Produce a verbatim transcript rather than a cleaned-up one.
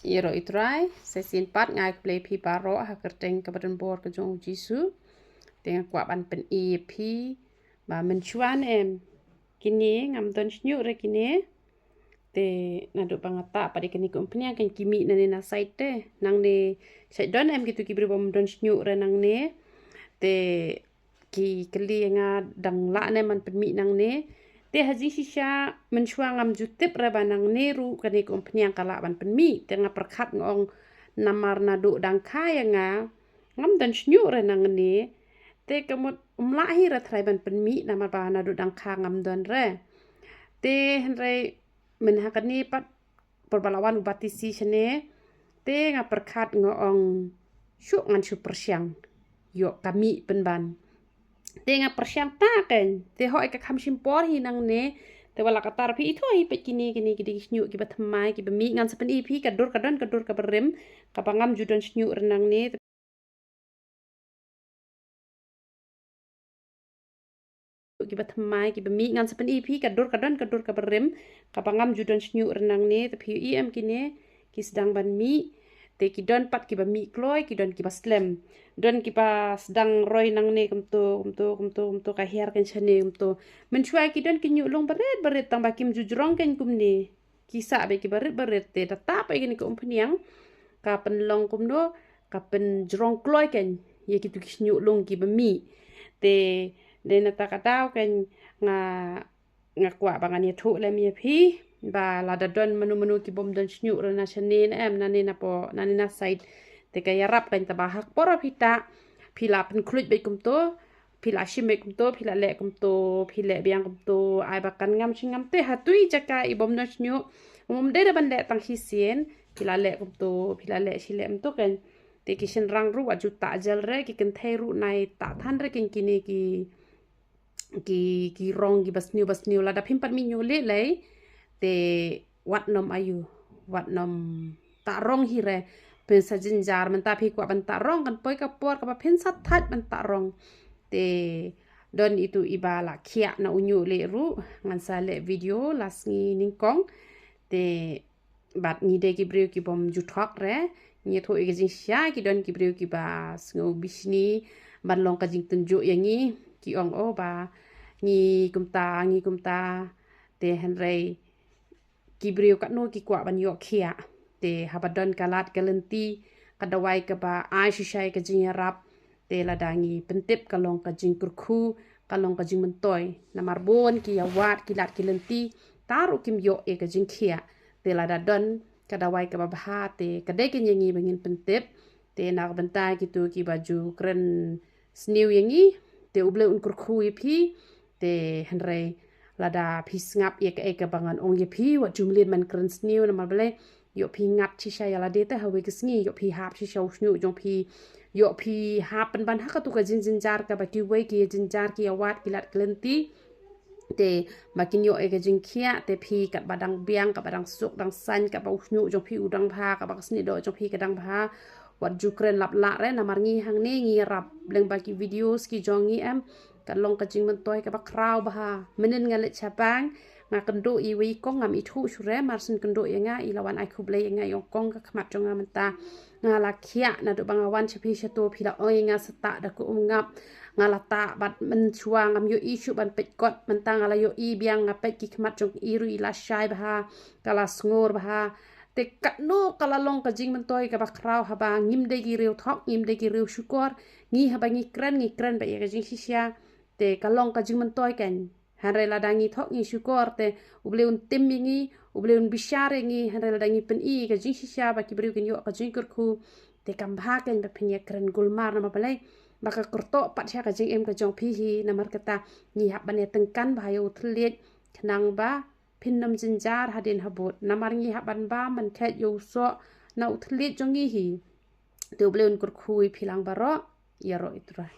Ïaroh i Trai, sa shisien pat nga ai khublei phi baroh ha ka kyrteng kaba donbor ka jong u Jisu. Te nga kwah ban pyni ïa phi ba mynshuwa ne em kine ngam don shñiuh re kine. Te naduh ba nga tah pat ïa kane ka umphniang kan ki mih nangne na side te. Nangne sha don em kitu ki briew bym don shñiuh re nangne. Te ki kylli ïa nga dang lah ne ban pynmih nangne. Te ha jingshisha mynshuwa ngam ju tip re ba nangne ruh kane ka umphniang ka lah ban pynmih. Te nga pyrkhat nga ong namar naduh dang kha ïa nga ngam don shñiuh re nangne. Te ka mut ym lah hi re trai ban pynmih namar ba naduh dang kha ngam don re. Te hynrei mynha kane pat por ba la wan u batisi shane. Te nga pyrkhat nga ong shuh ngan shu pyrshang ïoh ka mih pynban. Te nga pyrshang ta kein. Te hooid ka kham shim por hi nangne. Te wat la katta phi ithuh hi peit kine, kine ki dei ki shñiuh kiba thymmai kiba mih. Ngan sa pyni phi ka dur ka don ka dur kaba rim kaba ngam ju don shñiuh re nangne. Kiba thymmai kiba mih. Ngan sa pyni phi ka dur ka don ka dur kaba rim kaba ngam ju don shñiuh re nangne. Te phi ïohi em kine ki sdang ban mih. Te ki don pat kiba mih kloi, ki don kiba slem. Don kiba sdang roi nangne kumto, kumto, kumto, kumto, ka hiar kein shane kumto. Mynshuwa ki don ki ñiuh lung barit barit tang ba kim ju jrong kein kumne. Ki sah beit kiba rit barit. Te da tah pat ïa kane ka umphniang ka pynlong kumno, ka pynjrong kloi kein ïa kitu ki shñiuh lung kiba mih. Te dei na kata ka daw kein nga, nga kwah ba ngan ïathuh lem ïa phi ba lada don mano mano ki bym don shñiuh re na shane ne em, nangne napoh, nangne na side. Te ka ïarap kein, tang ba ha ka por ba phi tah phi la pynkhluit beit kumto, phi la shim beit kumto, phi la leh kumto, phi leh biang kumto, ai ba kan ngam shi ngam. Te ha tu i jaka i bym don shñiuh, ym dei re ban leh tang shisien, phi la leh kumto, phi la leh shi leh kumto kein. Te ki shynrang ruh wat ju tah jel re, ki kynthei ruh nai tah than re kein kine ki, ki, ki rong kiba sniew ba sniew. Lada phim pat mih ñiuh leh lei te wat nym ayu, wat nym tah rong hi re. Phin sa jynjar. Mynta phi kwah ban tah rong, kan poi ka por kaba phin sa thait ban tah rong. Te don itu iba la khiah na u ñiuh leh ruh, ngan sa leh video la sngi nyngkong. Te bad ngi dei ki briew ki bym ju thok re. Ngi ïathuh ïa ka jingshisha, ki don ki briew kiba sngew bishni ban long ka jingtynjuh ïa ngi, ki ong, oh, ba ngi kumta, ngi kumta. Te hynrei ki briew katno ki kwah ban ïoh khiah. Te haba don ka lad ka lynti, ka dawai kaba ai shisha ïa ka jingïarap. Te lada ngi pyntip ka long ka jingkyrkhu, ka long ka jingmyntoi. Namar bun ki ïawad ki lad ki lynti, tang ruh kim ïoh ïa ka jingkhiah. Te lada don ka dawai kaba bha, te ka dei kein ïa ngi ba ngin pyntip. Te na ka bynta kitu kiba ju kren sniew ïa ngi, te U Blei un kyrkhu ïa phi. Te hynrei lada phi sngap ïa kaei kaba ngan ong ïa phi, wat ju mlien ban kren sniew, namar balei? Ïoh phi ngat shisha ïa lade te ha kawei ka sngi, ïoh phi hap shisha u shñiuh jong phi, ïoh phi hap pynban ha katu ka jingjynjar kaba kiwei ki ïajynjar, ki ïawad ki lad ki lynti. Te ba kin ïoh ïa ka jingkhiah, te phi katba dang biang, katba dang suk dang saiñ, katba u shñiuh jong phi u dang bha, katba ka snieh doh jong phi ka dang bha, wat ju kren lap lah re. Namar ngi hangne ngi ïarap lyngba ki videos ki jong ngi, em, ka long ka jingmyntoi kaba khraw bha. Mynnin nga leit shabank, nga kynduh ïa iwei i kong, ngam ithuh shuh re, mar shu kynduh ïa nga, i la wan ai khublei ïa nga, i ong, kong, ka khmat jong nga mynta nga la khiah. Naduh ba nga wan sha phi sha to, phi la ong ïa nga, sah tah da ka umngap. Nga la tah bad mynshuwa ngam ïohi shuh ban peit kot. Mynta nga la ïohi biang, nga peit ki khmat jong i ruh i la shai bha, ka la sngur bha. Te katno ka la long ka jingmyntoi kaba khraw haba ngim dei ki riew thok, ngim dei ki riew shukor. Ngi haba ngi kren, ngi kren beit ïa ka jingshisha. Te ka long ka jingmyntoi kein. Hynrei lada ngi thok ngi shukor, te U Blei un tim ïa ngi, U Blei un bishar ïa ngi. Hynrei lada ngi pyni ïa ka jingshisha ba ki briew kin ïoh ka jingkyrkhu, te kam bha kein ba phin ïakren gulmar. Namar balei? Ba ka kyrtoh pat sha ka jingim ka jong phi hi. Namar kata ngi hap ban ïatyngkan bha ïa u thylliej, khnang ba phin nym jynjar hadien habud. Namar ngi hap ban bam ban kheit ïa u soh na u thylliej jong ngi hi. Te U Blei un kyrkhu ïa phi lang baroh. Ïaroh i Trai.